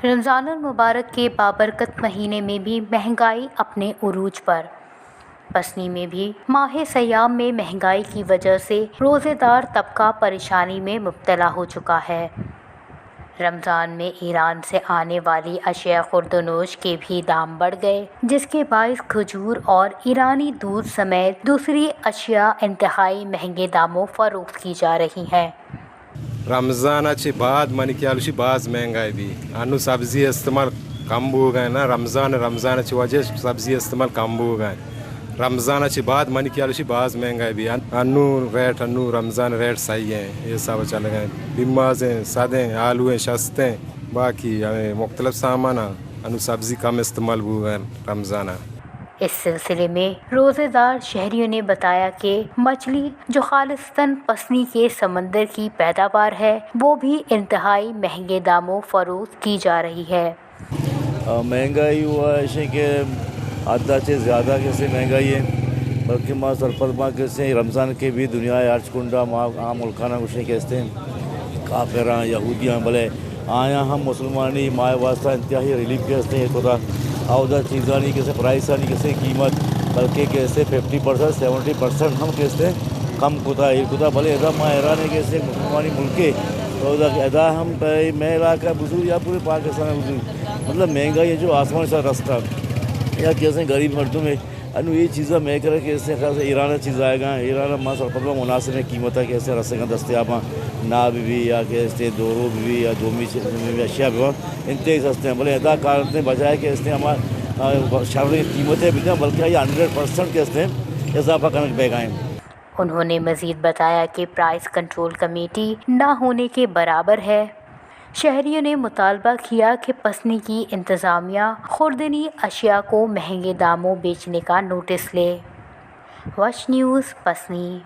رمضان المبارک کے بابرکت مہینے میں بھی مہنگائی اپنے عروج پر۔ پسنی میں بھی ماہ صیام میں مہنگائی کی وجہ سے روزے دار طبقہ پریشانی میں مبتلا ہو چکا ہے۔ رمضان میں ایران سے آنے والی اشیاء خورد و نوش کے بھی دام بڑھ گئے، جس کے باعث کھجور اور ایرانی دودھ سمیت دوسری اشیاء انتہائی مہنگے داموں فروخت کی جا رہی ہیں۔ رمضان ءَ چہ بعد منی خیال اشی باز مہنگائی بی۔ انو سبزی استعمال کم بوگ ءَ نا، رمضان، رمضان ءَ چہ وجہ سبزی استعمال کم بوگ ءَ۔ رمضان ءَ چہ بعد منی خیال اشی باز مہنگائی بی۔ ان-، انو ریٹ، انو رمضان ریٹ صحیح ہیں، اے حساب چلگ ءَ۔ پیماز ہیں، سد ہیں، آلو ہیں، شست ہیں، باقی ہمیں مختلف سامان ہیں۔ انو سبزی کم استعمال بوگ ءَ رمضان ءَ۔ اس سلسلے میں روزے دار شہریوں نے بتایا کہ مچھلی، جو خالصتاً پسنی کے سمندر کی پیداوار ہے، وہ بھی انتہائی مہنگے داموں فروخت کی جا رہی ہے۔ آ، مہنگائی ہوا ایشیں کہ حد ءَ چہ زیادہ کسے مہنگائی ہے، بلکہ ما سرپد ما کسے رمضان کے بھی دنیا ءِ ہرچ کنڈا ما عام ملکانا گوشیں کہ استیں کافراں، یہودیاں، بلے آیاں ہم مسلمانی ماہ ءِ واسطہ انتہائی ریلیف کہ استیں ایر کتا۔ اودا چیزانی کسے پرائسانی کسے قیمت، بلکہ کسے ففٹی پرسنٹ، سیونٹی پرسنٹ ہم کسے کم کتا، ایر کتا۔ بلے ادا ما حیران ہیں کہ کسے مسلمانی ملکے، تو ادا، ادا ہم پہ مئے علاقہ بزور یا پورے پاکستان بزور، مطلب مہنگائی ہے جو آسمان سر رستہ، یا کسے غریب مردم ہے۔ انو اے چیزاں مئے کرا کہ استیں خاص ایران ءَ چیز آئیگا، ایران ءَ ما سرپد ما مناسب قیمت ءَ کہ استیں رسگاں دستیاباں، ناب بھی یا کہ استیں دورو بھی یا دومی چ-، دومی اشیاء بھی انتہائی سستے ہیں، بلے ادا کارنتے بجائے کہ استیں ہما، آ، شر قیمت ءَ بدیں، بلکہ آئی ہنڈریڈ پرسنٹ کہ استیں اضافہ کنگ بیگائیں۔ انہوں نے مزید بتایا کہ پرائس کنٹرول کمیٹی نہ ہونے کے برابر ہے۔ شہریوں نے مطالبہ کیا کہ پسنی کی انتظامیہ خوردنی اشیاء کو مہنگے داموں بیچنے کا نوٹس لے۔ وش نیوز، پسنی۔